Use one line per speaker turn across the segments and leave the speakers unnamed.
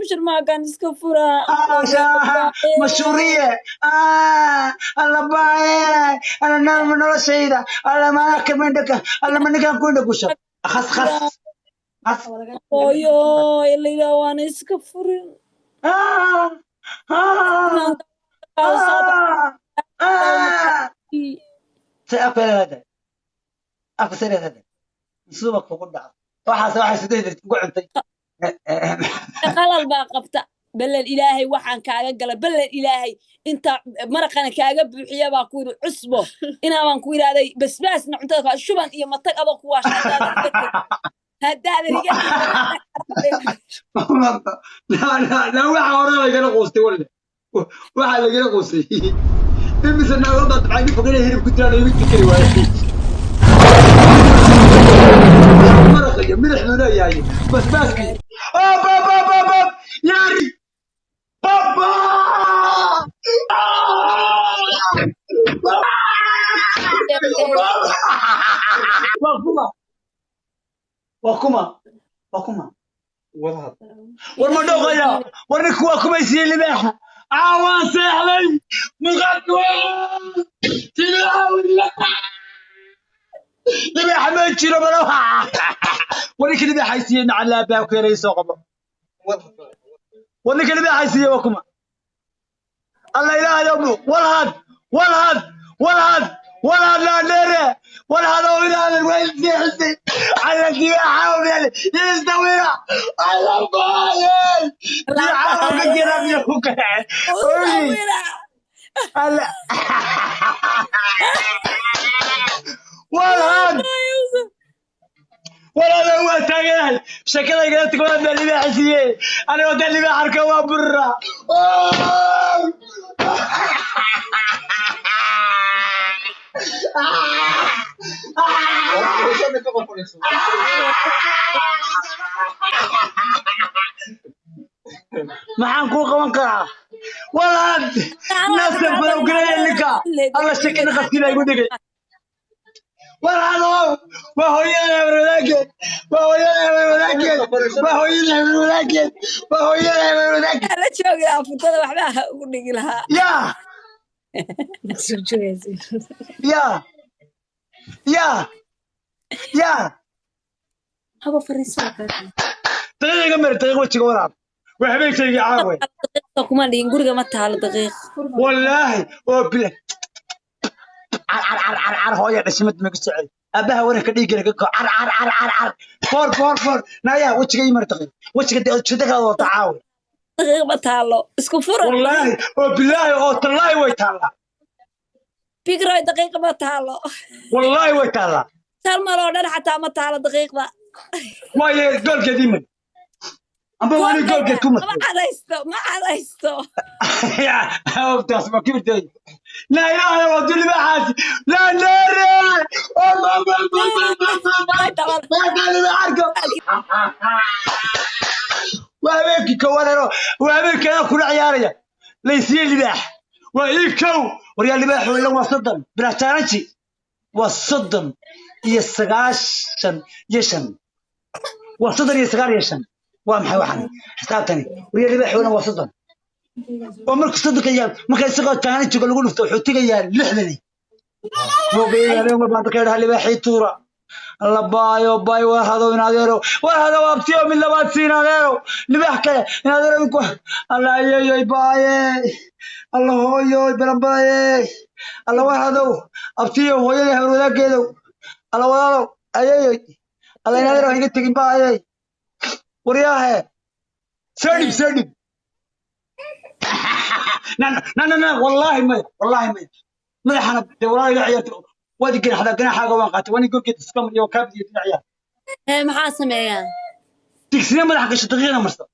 Sharmaakaan iska furaa.
Mashruuriye alla baaye alla nalma noloshayda alla maaka mindhaka alla maninkaan ku indha gusha khas khas khas.
Hooyo, ila waana iska furin.
Say afka leedahay, afka say leedahay, suuba kugu dhaco. Waxaas waxay sideed ugu cuntay.
Qalal baa qabta. Ballan Ilaahay waxaan kaaga gala, ballan Ilaahay, inta maraqana kaaga buuxiya baa ku yidhi cusbo inaabaan ku yidhahday basbaasna cuntada kaa shuban iyo matag adoo ku waasha haddaadan iga
La waxa hore lagala quustay, walle waxaa lagala quustay. Imise naagood baa dabcay fogana hilib ku jiraan igu tikari waayey. Maraq iyo milix buu leeyahay, basbaaskii ab ab ab ab ab yaari baba. Waa kuma, waa kuma, waa kuma? War ma dhooqaya? War ninku waa kumaysiiyey libaaxa. Caawaan seexday muqaadka libaaxa ma jiro balo. War ninka libaaxa siiyey nacalaa baa ku yaray soo qabo. War ninka libaaxa siiyey waa kuma? Alla Ilaahayow, walhad walhad walhad walhad laandheere walhad oo ilaahay way seexisay cala dibaaxa meel istawira alla baayay dibaaxa ka jira biyo ku kacay. Alla walhad walaalo waa taaganahay sheekada igala tag. Waa baa libaaxa siiyey anigoo dee libaax arka waa burra. Maxaan kuu qaban karaa walaad nafta falowgelaya ninka? Alla sheekada qabkii igu dhigay. Walaalow, waa hooyada habar wadaaggeed, waa hooyada habar wadaaggeed, waa hooyada habar wadaaggeed, waa hooyada habar wadaaggeed.
La joogi lahaa funtada waxba ha ugu dhigi lahaa.
Yaa yaa yaa yaa.
Haba fariiso.
Daqiiq iga mari, daqiiq wejiga walaal, waa habeenkaygii caawe.
Daqiiqda kuma dhigin, guriga ma taalo daqiiq.
Wallaahi oo bila car car car car car hooya dhashimad magu socday aabbaha waranka dhiiggana ka ko car car car car car foor foor foor. Nayaa wejiga ii mari daqiiq wejiga jidakaada wata caawe.
Daqiiq ma taalo, isku furan.
Wallaahi oo bilaahi oo tallaahi way taallaa.
Bigroy, daqiiq ma taalo.
Wallaahi way taallaa.
Salmal oo dhan xataa ma taalo daqiiqda.
Waaye goolkeed ii mari amba wani goolkeed ku
ma
martay.
Cadaysto, ma cadaysto.
Taas ma kibirtay? Laa ilaaha illa allah, libaaxaasi laa neere. Waa habeenkii koowaad hero, waa habeenkii anaa kula ciyaaraya laysiiyey libaax, waa ii kow. Waryaa libaaxu ilan waa 30 bilaa challenge, waa 39, waa 39 iyo 5. Waa maxay waxan xisaabtani? Waryaa libaaxu ilan waa 30 oo markuu 30-ka yaa marka isagoo challenge-ga lagu dhufto wuxuu tegayaa 60-ni moogay. Habeen walbaan dadka idhaha libaaxii tuura alla baayo baayo. War hadow in adeerow, war hadow abtiyo mid labaad siin adeerow libaax kale in adeerow ku alla ayeeyoy baaye alla hooyoy balanbalaye alla. War hadow abtiyo hooyadii habar wadaaggeedow alla walaalow ayeeyoy alla in adeerow iga tegin baaye. Waryaahe soo dhib, soo dhib. Na na na na, wallaahi maya, wallaahi maya. Madaxana dee walaal iga ciyaartay waad i ganaxdaa, ganaxaaga waan qaatay. Waa nin golgeed iska mariyo kaabid iyo dinac ciyaar.
Ee maxaa sameeyaa?
Digsiga madaxa gasho, daqiiqna marsa.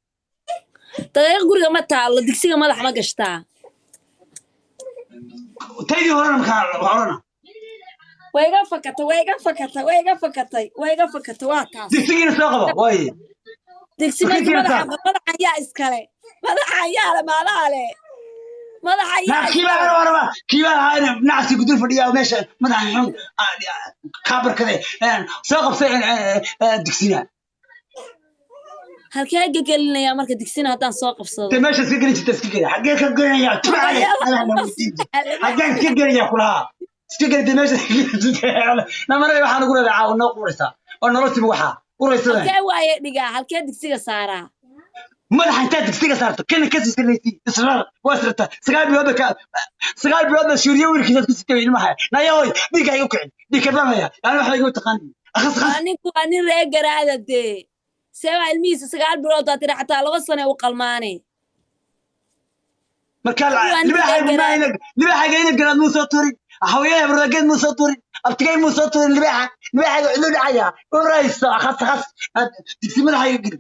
Daqiiq guriga ma taalo, digsiga madax ma gashtaa.
Taydii horena markaa horena.
Way iga fakatay, way iga fakatay, way iga fakatay, way iga fakatay, waa taas.
Digsigiina soo qaba waaye.
Digsi marka
Digsigiina
madaxa
saar.
Madaxa yaa iskale, madaxa yaa le, maalaha le madaxa yaa
kii baa
iskale.
Hore kii baa ahaa nacsi gudul fadhiya meesha madaxa xun kaa barkade soo qabsay digsina.
Halkee gegelinayaa marka digsina haddaan soo qabsado?
Dee meesha iska gelin jirta iska geli. Xaggee ka gelinayaa? Tubacale xaggeen iska gelinayaa kulahaa? Iska geli dee meesha iska gelin jirta. Namare waxaan ugu leedahay caawa noo quuraysaa oo nolol timi waxaa uraysadan.
Halkee waaye dhigaa? Halkee digsiga saaraa?
Madaxa intaad digsiga saarto kana ka sisanaysi israr waa israta. 9 bilood ka 9 bilood ba suuriye wiilkiisaad ku sitay ilmaha. Nayahoy, dhiigga igu kicin, dhiig kadlamaya yani waxba igu taqaan akhas khas.
Waa ninku, waa nin reer garaada dee. See waa ilmihiisa 9 bilood baa tiri, xataa 2 sane u qalmaane.
Marka
Waa nin
libaaxayga
reer garaada.
Libaaxayga ina garaad muu soo tuurin, haweeney habarwageed muu soo tuurin, abtigay muu soo tuurin. Libaaxayga cidlo dhacaya uraysa akhas khas. Digsi madaxayga geli,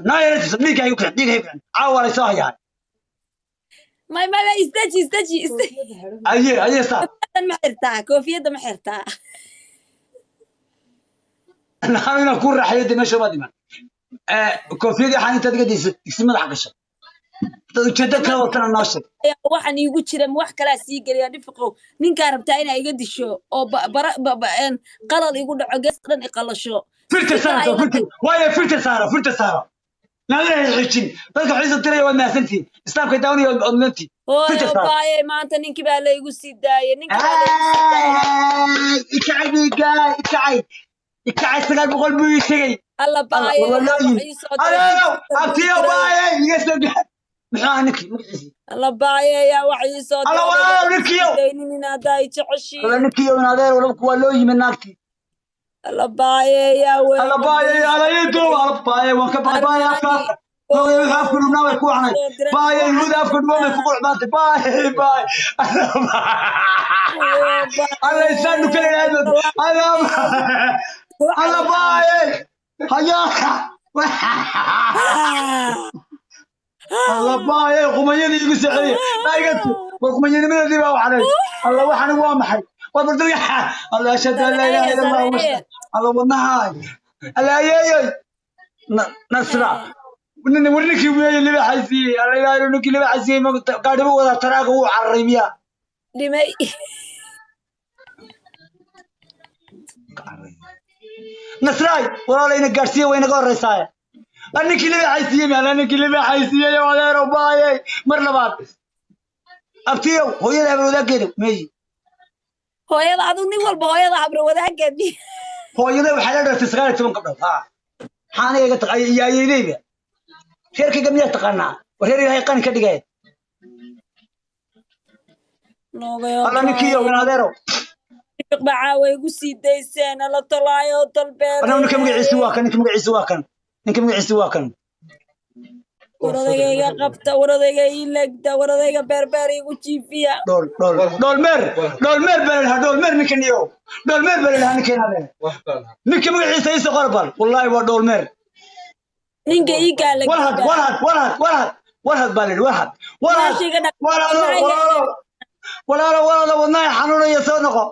naayara tusan. Dhiigga igu kicin, dhiigga igu kicin, caawa waa laysoo hayaa.
May may may, isdeji, isdeji, isdeji.
Aye aye, saa.
Ma xirtaa koofiyadda? Ma xirtaa?
Naanu inaan kuu raaxayo dee meesha umaad iman. Koofiyadii waxaan intaad iga dayso digsi madaxa gasho dad ujeedo kala watana noo sheeg.
Ayaa waxaan iigu jira ma wax kalaa sii geliya dhifiqow. Ninkaa rabtaa inaa iga disho oo qalal igu dhaco, gees dhan iqalasho.
Filter saaro, filter waayo, filter saaro, filter saaro. Naadina xijin dadka xiisa tiraya. Waad mahadsantihiin, islaamka daawanaya waad mudantihiin. Filter
Hooyo.
saaro.
Baaye, maanta ninkii baa laygu sii daayey, ninkii baa laygu sii daayey.
Ikacay dhiiga, ikacay, ikacay. 900 buu ii tegey.
Alla baaye.
Alla
Wax
walaayi.
ii soo diray.
Adeerow, abtiyo, baaye, iga soo gaar. Muxuu ahaa ninkii magaciisii?
Alla baaye, yaa wax ii soo
Alla
diray.
walaalow, ninkiyow.
Daynin in haddaa i jeceshiin.
Alla ninkiyo in adeer walabku waa loo yimi naagtii.
Alla baaye, yaa weyn.
Alla baaye, alla ii duuba. Alla baaye, waan ka baqay. Baaye, afka hooyo wuxuu afka dhubnaa way ku wacnay. Baaye, yuhuud afka dhubnaa way ku qurux baantay. Baaye, baaye, alla isaan dhukala ilaahdo. Alla, alla baaye, hayaa. Alla baaye, qumayadii igu soo celiya. War qumayanimadii baa wacnay. Alla waxani waa maxay? War bardadga. Alla ashhadu an laa ilaaha illa allah. Alla wadnaha, alla ayeeyoy. Nasra nin, war ninkii weeye libaaxa siiyey. Alla ilaahay, ninkii libaaxa siiyey gaadhibu wadaa, taraaga wuu cararay miyaa?
Dhimay.
Nasraay walaalayna gaadhsiiye, way naga horreysaaye. Ninkii libaaxa siiyey miyaa? Ninkii libaaxa siiyey, adeerow, baayey mar labaad. Abtiyow, hooyada habar wadaaggeeda meeyi?
Hooyada adug, nin walba hooyada habra wadaaggeed.
Hooyada waxaa la dhalatay 19 gabdhood. Ha, maxaa aniga iga taqaa iyo ayeydeyda? Reerkayga miyaa taqaanaa? War reer ilaahay qani ka dhigay. Alla ninkiiyow, in adeerow.
Bacaa way igu sii dayseen, alla tolaayo dalbeed.
Annagu ninka magaciisi waa kan, ninka magaciisi waa kan, ninka magaciisi waa kan.
Waradayga iga qabta, waradayga ii legda, waradayga beerbeer igu jiifiya.
Dhool dhool dhoolmeer, dhoolmeer baa la dhahaa, dhoolmeer ninkan iyo dhoolmeer baa la dhahaa ninkan adeer. Ninka magaciisa iisoo qor bal. Wallaahi waa dhoolmeer.
Ninka ii gaala.
Walhad, walhad, walhad, walhad, walhad baa la yidhi, walhad, walhad.
Meesha iga dhaq-
Walaalo, walaalo, walaalo, walaalo, wadnaha xanuunaya, soo noqo.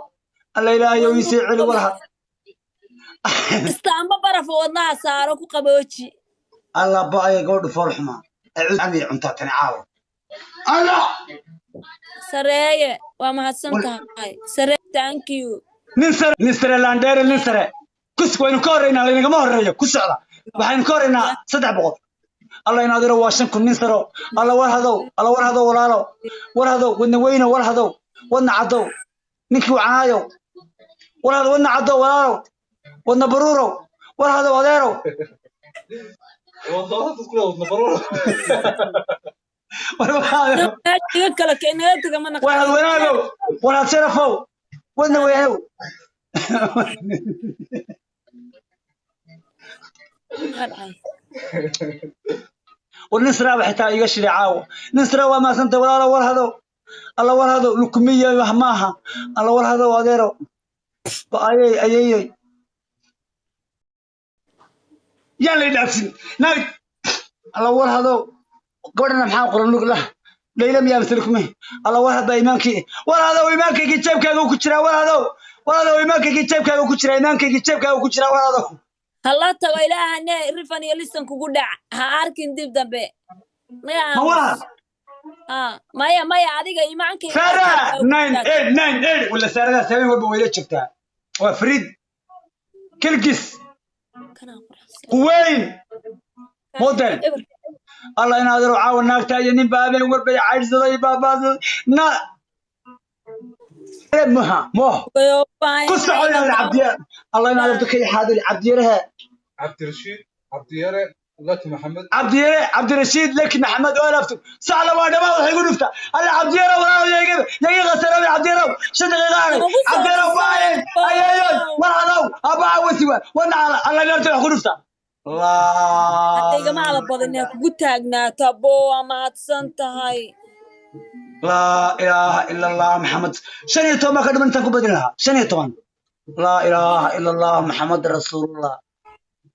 Alla ilaahayow ii soo celi walhad.
Istaamba barafo wadnaha saaro, ku qabooji.
Alla ba-ay, gabadhu fool xumaa. Acuud cuntaa tani caawa. Alla.
Sareeye, waa mahadsan tahay saree, thank you.
Nin sare, nin sare, laandheere, nin sare kus. Waynu ka horreynaa, laynagama horreeyo. Ku socda, waxaynu ka horreynaa 300. Alla in adiro waa 5000. Nin saro, alla war hadow, alla war hadow, walaalo war hadow, wadna weyno, war hadow, wadna caddow, ninkii wacanaayow, war hadow, wadna caddow, walaalow, wadna baruurow, war hadow, adeerow. War hadow.
Meesha iga kala keenaga taga ma
war had wanaagow, war had sharafow, wadna weynow.
Naqaan.
War nin saraaba xitaa iga shilay caawa. Nin sara, waa maasanta walaalo. War hadow, alla war hadow, lukumiya wax maaha. Alla war hadow, adeero, ba ayay ayayay, yaan la idhaafsin naag. Alla war hadow, gabadhana maxaa qoran? Lug lah layla miyaa mise lukumi? Alla war hadbaa iimaankii. War hadow, iimaankaygii jeebkaaga ku jiraa. War hadow, war hadow, iimaankaygii jeebkaaga ku jiraa, iimaankaygi jeebkaaga ku jiraa, war hadow.
Hala tago ilaahane, rifan iyo lisan kugu dhac, ha arkin dib dambe. Maya.
Ma war
Ah, maya maya, adiga iimaankayga
Sara 9898 wala saaradaas habeen walba wayla joogtaa. Waa Fariid kelgis.
Kanaa qurxsan.
Quweyn model.
Eber.
Allah inaad iro caawa naagta iyo nin baa habeen warbay caydhsaday baabaadsaday na maha moh ku soco inaad cabdiya. Allah inaad irto kay xaadir Cabdiyaraha.
Cabdirashiid Cabdiyare Laki Maxamed.
Cabdiyare Cabdirashiid Laki Maxamed oo laftu sacla waa dhamaa waxay ku dhufta. Alla Cabdiyare walaal yaga yaga qasarada Cabdiyare 5 daqiiqo aanay Cabdiyare baayeen ayeeyoy war hadow abaa wasiwa wana alla inaad wax ku dhufta.
Hadda igama ala badan kugu taagnaato abo, waa mahadsan tahay.
Laa ilaaha ila Allah Maxamed. 15 baa ka dhiman intaan ku badin lahaa 15. Laa ilaaha ila Allah Maxamed rasuulullah.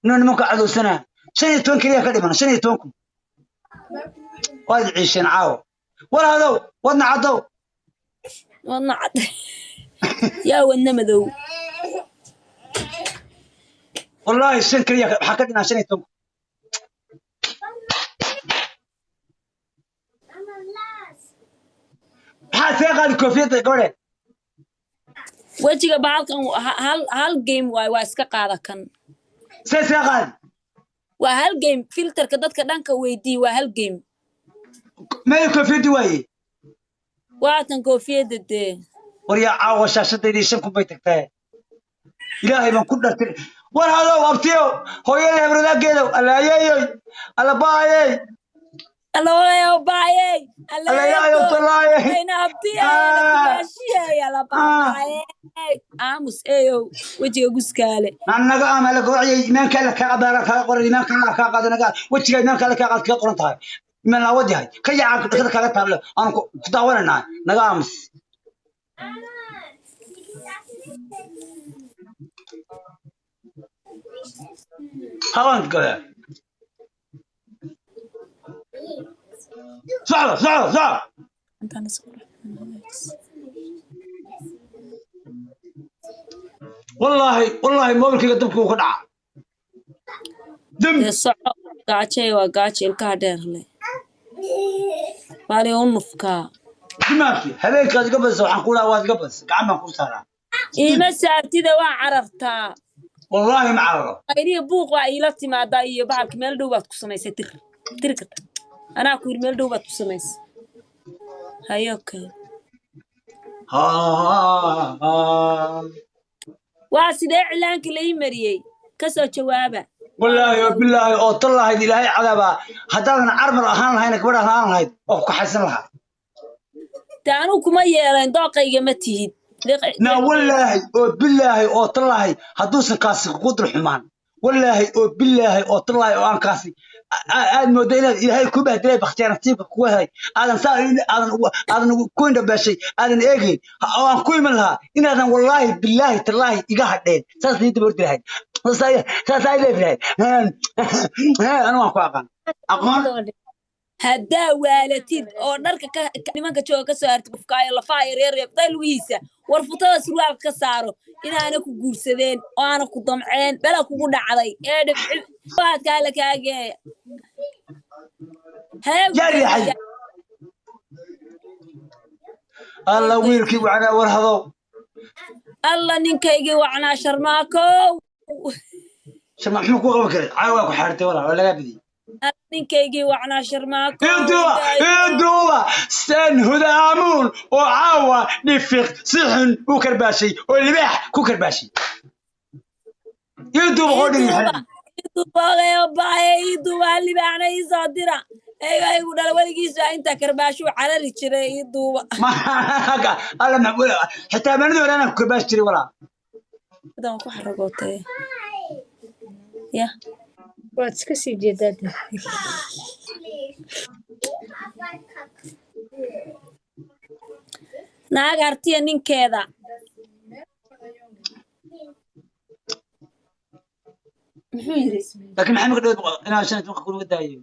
Nin nimanka cadowsanaa 15 keliya ka dhiman, 15,000. Waad ciisheen caawa. War hadow wadna cadow.
Wadna cad yaa wadna madow.
Wallaahi shan keliya waxaa ka dhinaa 15,000. Maxaa see qaadi koofiyadda gabadhe?
Wejiga bahalkan hal hal game waay, waa iska qaada kan.
See qaadi.
Waa hal game, filterka dadka dhanka weydii, waa hal game.
Meel koofiyaddi waaye.
Waa tan koofiyadda dee.
War yaa caawa shaashadaydii 5,000 bay tagtee. Ilaahay baan ku dhartay. War hadow abtiyo hooyada hebrodaageedow allaayeeyoy allabaayey.
Alooyo baayey.
Allayaayo tolaayey.
Ayna abtiyaashiyey alabaayey aamus eeyow wejiga guskaale.
Annaga ama la gowracayay iimaanka alla kaa qabaara kaa qoran, iimaanka alla kaa qaado naga wejiga iimaanka alla kaa qaad kaga qoran tahay iimaan laawad yahay ka yaca dhakada kaga taable aan ku daawananaa naga aamus. Hawan gale socda socda socda.
Intaan is qurux badan.
Wallaahi wallaahi moobilkayga dabka wuu ka dhacaa dam.
Dee soco gaajay, waa gaajo ilkaha dheer leh baali u nufkaa.
Dimaafki habeenkaad iga badisa waxaan ku dhahaa waad iga badisa gacan baan kuu saaraa.
Iima saartida waa carartaa.
Wallaahi ma cararo.
Qayriya buuq waa iila timaadaa iyo bahalka meel dhow baad ku samaysay tir tiri karta anaa ku yidhi meel dhow baad ku samaysay haye okay.
Ha.
Waa sidee cilaanka la ii mariyey kasoo jawaaba.
Wallaahi oo bilaahi oo tal lahayd ilaahay cadaabaa haddaadan carmar ahaan lahayna gabadh ahaan lahayd oo ku kaxaysan lahaa.
De anugu kuma yeelayn dooqayga ma tihid.
Na wallaahi oo bilaahi oo tallahi hadduusan kaasi kugu dul xumaan wallaahi oo bilaahi oo tallahi oo aan kaasi aad moodo inaad ilaahay ku bahdilay bakhtiyaar nasiibka kugu helay aadan saa aadan aadan ku indhabeeshay aadan eegayn oo aan ku iman lahaa inaadan wallaahi bilaahi tallaahi iga hadheen saas nii daba ordi lahayd saas ay leefi lahayd anu waan ku aqaan aqoon.
Haddaa waalatid oo dharka nimanka jooga ka soo hartid qofkaayo lafaha yaryar day lugihiisa war futada surwaalka ka saaro inaana ku guursadeen oo aana ku damceen bela kugu dhacday ee dhibci baadkaa la kaageeya.
Yaa riixay alla wiilkii wacnaa war hadow.
Alla ninkaygii wacnaa Sharmaakow.
Sharma muxuu ku qaban karay caawa ku xaartay walaa waa lagaa bidiyey.
Alla ninkaygii wacnaa Sharmaakow.
Iduuba iduuba sen hudaamuun oo caawa dhifiq si xun u karbaashay oo libaax ku karbaashay iduuba qodhin.
Iduuba iduuba libaaxna iisoo dira eyga igu dhala weligiisa intaa karbaashuu carari jiray iduuba.
Alla xitaa manadii hore anaan ku karbaashi jiray walaa.
Wadan ku xaragootay ya.
Waad iska sii jeedaa dee.
Naag hartiya ninkeeda muxuu yiri?
Laakiin maxay marka dhaweyd inaan 15 kunuga daayo.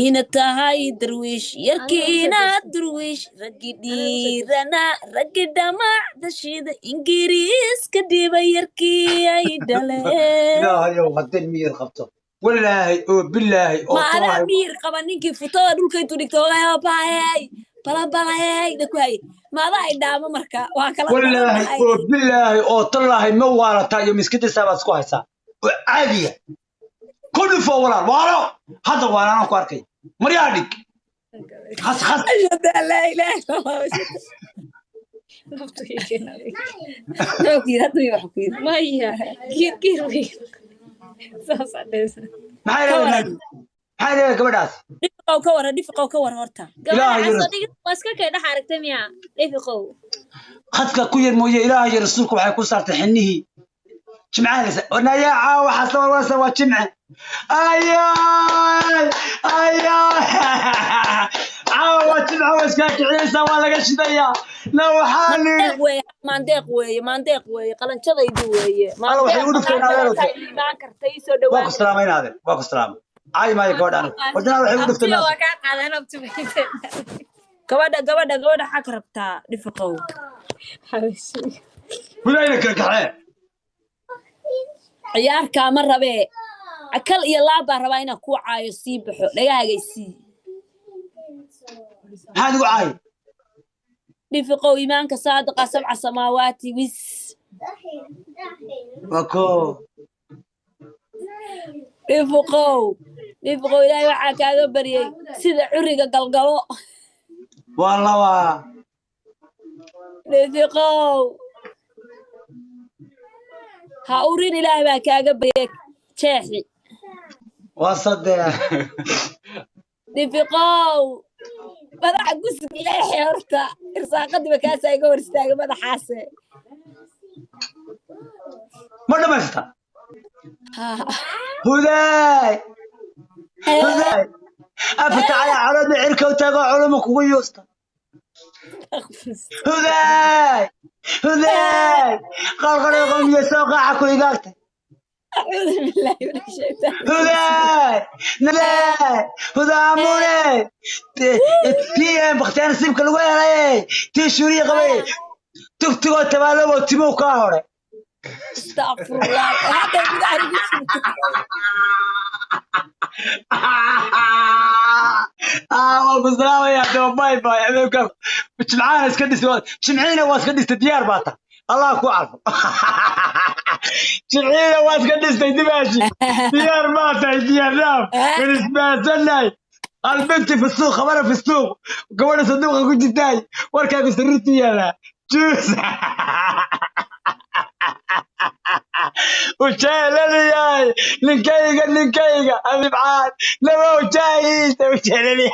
Ina tahay darwiish yarkiina darwiish raggi dhiirana raggi dhamacdashida Ingiriiska dhiba yarkii ay dhaleen.
Ilaahayow haddii miyir qabto. Walaahi oo bilaahi oo
Ma adaa
tolaahi.
miyir qaba? Ninkii futada dhulka intuu dhigto balahey balabalahey da ku hayay, ma adaa idhaamo? Marka waa kala
Walaahi
darannahay.
oo bilaahi oo tolaahi, ma waalataa iyo miskadiisaa baad isku haysaa oo caadiya ku dhufo walaal. Waalo hadda, waalaanaan ku arkay. Maryaa dhig, khas khas.
Ashhadu an laa ilaaha illa Allah.
Naftu ii keenay.
Muxuu ku yidhi hadda? Wax ku yidhi?
Maya, giir giir wey, saasaa dhehaysa.
Maxay
Ka
leedahay?
waran.
Maxay leedahay gabadhaas?
Dhifiqow, ka waran. Dhifiqow, ka war horta.
Gabadha
Ilaahay
casoo
yaro.
dhigi waa iska kay dhex aragtay miyaa, dhifiqow?
Khadka ku yar mooye, Ilaahay iyo rasuulku waxay ku saartay xinnihii jimcaha lesa nayaa. Caawa waxaas la warwaraysa waa jimce. Ayaay ayaay, caawa waa jimce, waa iskaa kicinaysaa, waa laga shidayaa na waxaa nidhi.
Maandeeq weeye, maandeeq weeye, maandeeq weeye, qalanjadaydu weeye.
Alla waxay u dhufteen adeero.
Imaan karta ii soo
Waa
dhawaan.
ku salaamay adeer, waa ku salaamay. Caayi maayo gabadha anigu waddanaa waxay u dhufteen
Abtiyo
maanta.
waa kaa qaadeen abti.
Gabadha, gabadha, gabadha, xag rabtaa, dhifiqow?
Xabiisi.
Wilaayna kala kaxee.
Ciyaarkaa ma rabee, kal iyo laab baa rabaa inaan kuu caayo. Sii baxo, dhagahaagay sii.
Maxaad igu caayi?
Dhifiqow, iimaanka saadiqa sabca samaawaati wis.
Waa ko.
Dhifiqow, dhifiqow, Ilaahay waxaa kaaga baryay sida curiga galgalo.
Waa laba.
Dhifiqow, ha urin, Ilaah baa kaaga baryay jeexi.
Waa 3.
Dhifiqow, madaxa gusig leexe horta, irsaaqadiiba kaasaa iga hor istaagay madaxaase.
Ma dhamaysata? Hudaay, hudaay, afarta calaa caloodna cirka u taagoo culuma kugu yuusta. Hudaay, hudaay, qalqalay qomiyo soo qaaca ku igaagtay.
Acuudu billaahi min ashaytaan.
Hudaay, hudaay, hudaamune tii baktiyaa nasiibka lagu helay, tii shuuriya qabay, tugtugoo tabaaloboo timuu kaa hore.
Astaqfirullah, hadday gudaha igu jirto.
Waan ku salaamayaa daba. Bye bye. Habeenka jimcaana iska dhis, jimciina waa iska dhistay, diyaar baa ta. Allah ku carfo. Jimciina waa iska dhistay, dibaashi diyaar baa tahay, diyaar dhaaf kanisbaasanahay. Albinti fi suuq, khabara fi suuq, gabadha sanduuqa ku jirtaay, warkaagu sariirtu yaalaa. Juus ujeelanayahay ninkayga, ninkayga abibcaan laba ujaahiisa ujeelanyahay.